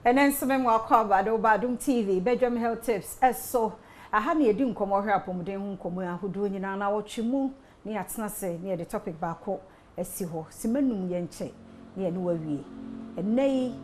Ɛnɛ nso me mo akɔ aba de woba Adom TV Bedwam Health Tips. Ɛso aha ne yɛdi nkɔmmɔ hwɛ apɔmuden ho nkɔmmɔ ahodoɔ nyinaa na wɔtwe mu ne yɛatena ase ne yɛde topic baako asi hɔ. Sima 5 yɛnkyɛ ne yɛne wawie. Ɛnɛ yi,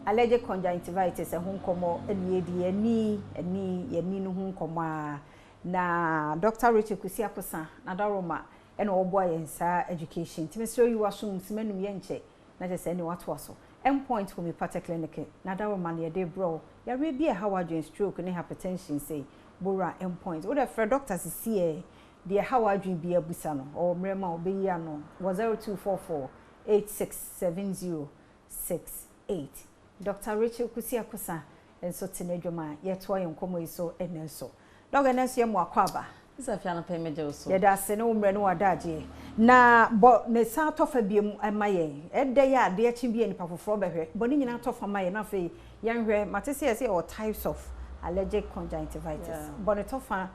allergic conjunctivitis ɛho nkɔmmɔ ɛne yɛdi, yɛni ɛni yɛni no ho nkɔmmɔ a na Dr. Rachel Kusi Akosa na Daroma ɛna ɔboa yɛn saa education. Nti mesrɛ yi wasom sima 5 yɛnkyɛ na kyerɛ sɛ ɛne watoa so. Endpoint Homeopathic Clinic na Daroma ne yɛde brɛ yareɛ bi a ɛha w'adwene, stroke ne hypertension sei bora Endpoint. Wode frɛ doctor sisi ɛ deɛ ɛha w'adwene bi abusa no, ɔwɔ mmerɛ ma ɔbɛyi ano wɔ 0244 8670 68. Dr. Rachel Kusi Akosa nso te n'adwuma a yɛtoa yɛn nkɔmmɔ yi so ɛnɛ nso. Dɔg, ɛnɛ nso yɛ mo akɔ aba. Sɛ fia no pɛ megye wo so. Yɛda ase ne wo mmerɛ ne w'adagyeɛ na bɔ ne san tɔfa biom ma yɛn. Ɛdɛ yɛ adeɛ kye bi a nipa foforɔ bɛhwɛ, bɔ ne nyinaa tɔfa ma yɛn na afei yɛnhwɛ. Mate sɛ yɛsɛ yɛwɔ types of allergic conjunctivitis. Bɔ ne tɔfa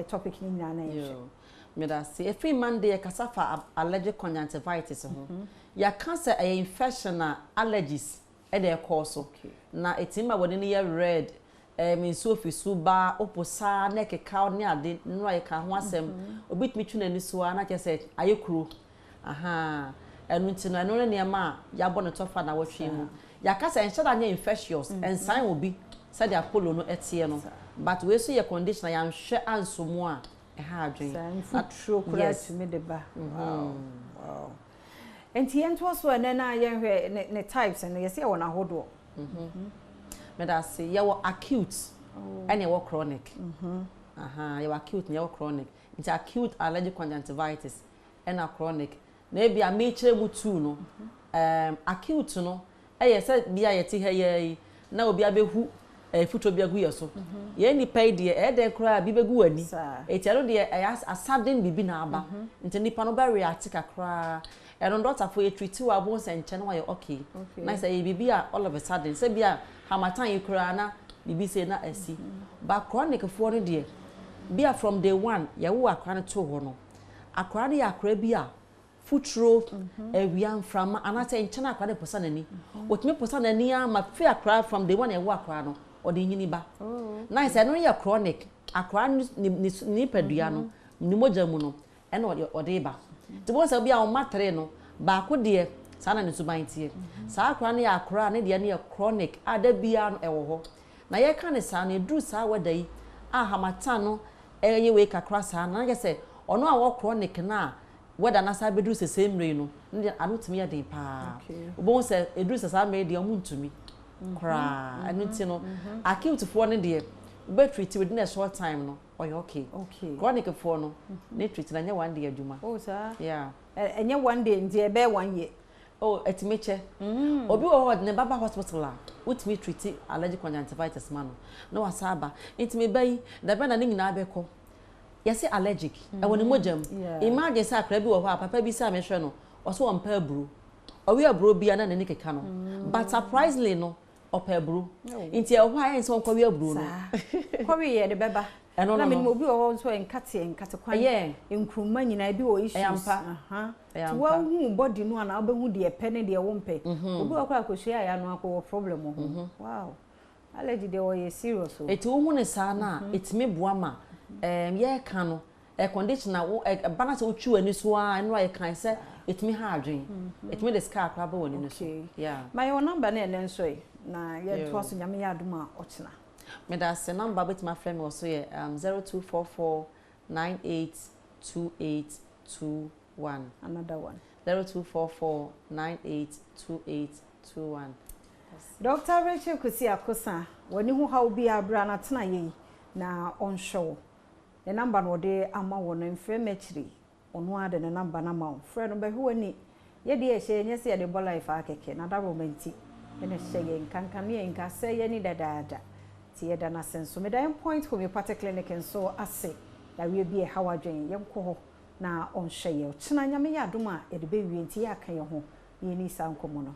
topic ne nyinaa na yɛnhwɛ. Meda ase. Ɛfiri Monday yɛkasa fa allergic conjunctivitis ho. Yɛaka sɛ ɛyɛ infection a allergies ɛna ɛkɔɔ so na ɛtumi ma wɔde no yɛ red, nsuo fi so ba oposa na ɛkeka ne ade nnora. Yɛka ho asɛm, obi tumi twe n'ani so a na kyerɛ sɛ ayɛ kuro aha. Ɛno nti no, ɛno ne nneɛma a yɛabɔ ne tɔfa na wɔtwe mu. Yɛaka sɛ ɛnhyɛ da nyɛ infectious, ɛnsan obi sɛdeɛ apollo no ɛteɛ no, but wei so yɛ condition a yɛanhwɛ anso mu a ɛha adwene. Saa mfuturo koraa tumi de ba. Nti yɛntoa so ɛnɛ na yɛnhwɛ ne types no. Yɛsɛ yɛwɔ n'ahodoɔ. Meda ase. Yɛwɔ acute ɛna yɛwɔ chronic. Aha, yɛwɔ acute na yɛwɔ chronic. Nti acute allergic conjunctivitis ɛna chronic na ebi a mekyerɛ mu two no, acute no ɛyɛ sɛ bia yɛte ha yɛ yi na obi abɛhu futuro bi agu yɛ so. Yɛn nipa yi deɛ, ɛyɛ dɛn koraa bi bɛgu w'ani. Eti ɛno deɛ, ɛyɛ asaden bibi na aba nti nipa no bɛ react kakraa. Ɛno dɔktafoɔ yɛ treat wɔ abo nsɛnkyɛn na wayɛ okay. Na sɛ ɛyɛ biribi a all of a sudden, sɛ bi a harmattan yi koraa na biribi sɛ na asi ba. Chronic foɔ no deɛ, bi a from day one yɛwo akora no too hɔ no, akora no yɛ akora bi a futuro, awia, mframa anaasɛ nkyɛn akora no posa n'ani, otumi posa n'ani ama fi akora from day one yɛwo akora no ɔde nyini ba. Na sɛ ɛno yɛ chronic, akora no ne nipadua no ne mogya mu no ɛna ɔde ba. Nti wɔn sɛ obi a ɔma tere no baako deɛ, saa na ne suban teɛ. Saa akora no yɛ akora a ne deɛ no yɛ chronic a da biara no ɛwɔ hɔ. Na yɛka ne saa no, eduru saa wɛda yi a harmattan no ɛyɛ wei kakra saa na yɛ sɛ ɔno a wɔ chronic na wɛda na saa bɛduru sese mmerɛ yi no, ne deɛ ano tumi yɛ den paa. Wobɛhu sɛ eduru sɛ saa mmerɛ yi deɛ, ɔmo ntumi koraa. Ɛno nti no, acute foɔ no deɛ, wobɛ treat within a short time no, ɔyɛ okay. Chronic foɔ no ne treat na nyɛ one day adwuma. Oh, saa? Yeah. Ɛnyɛ one day nti ɛbɛyɛ one year? Oh, ɛtumi kyɛ. Obi wɔ hɔ, ɔde ne ba ba hospital a wotumi treat allergic conjunctivitis ma no na wasa aba. Nti me ba yi dabɛ na ne nyinaa bɛkɔ? Yɛsɛ allergic ɛwɔ ne mogya mu. Imagine sɛ akora bi wɔ hɔ a papa bi sɛ a mehwɛ no, ɔsɛ ɔmpɛ aburo. Ɔwe aburo bia na n'ani keka no, but surprisingly no, ɔpɛ aburo. Nti ɛwɔ hɔ a ɛyɛ sɛ ɔnkɔwe aburo no. Kɔwe yɛ de bɛba. Ɛno na no menim no obi wɔ hɔ nso a nkateɛ nkate kwan nkuruma nyinaa ebi wɔ issues. Ampa. Ɛyɛ nti ampa. Woahu body no anaa wobɛhu deɛ pɛ ne deɛ wompɛ. Obi wɔ kɔ akɔsua a yɛano akɔ wɔ problem wɔ ho. Wow, allergy deɛ, wɔyɛ serious o. Eti wohu ne saa na etumi boa ma yɛreka no air conditioner wo ɛba na sɛ wotwi w'ani so a, ɛno a yɛkan sɛ etumi ha adwen, etumi de scar koraa bɛ w'ani no so. Yeah. Ma yɛwɔ number no ɛnɛ nso yi na yɛntoa so. Nyame yɛ adom a, ɔkyena. Meda ase. Number bɛtumi afrɛ me wɔ so yɛ 0244 982821. Another one. 0244 982821. Dr. Rachel Kusi Akosa, w'ani ho haw bi abra na tena yei na ɔnhwɛ wo. Ne number no ɔde ama wɔ no, mfrɛ m'akyiri. Ɔno ara de ne number no ama wo. Frɛ no bɛhwɛ w'ani. Yɛde ɛhyɛ yɛnyɛ sɛ yɛde bɔ life akɛkɛ na daroma nti ɛna ɛhyɛ yɛn nkankan ne yɛn nkasɛ yɛni dadaada. Nti yɛda no ase nso. Meda Point Homeopathic Clinic nso ase. Yareɛ bi a ɛha w'adwene, yɛnkɔ hɔ na ɔnhwɛ yɛ. Ɔkyena Nyame yɛ adom a, yɛde bɛwie nti yɛaka yɛn ho na yɛni saa nkɔmmɔ no.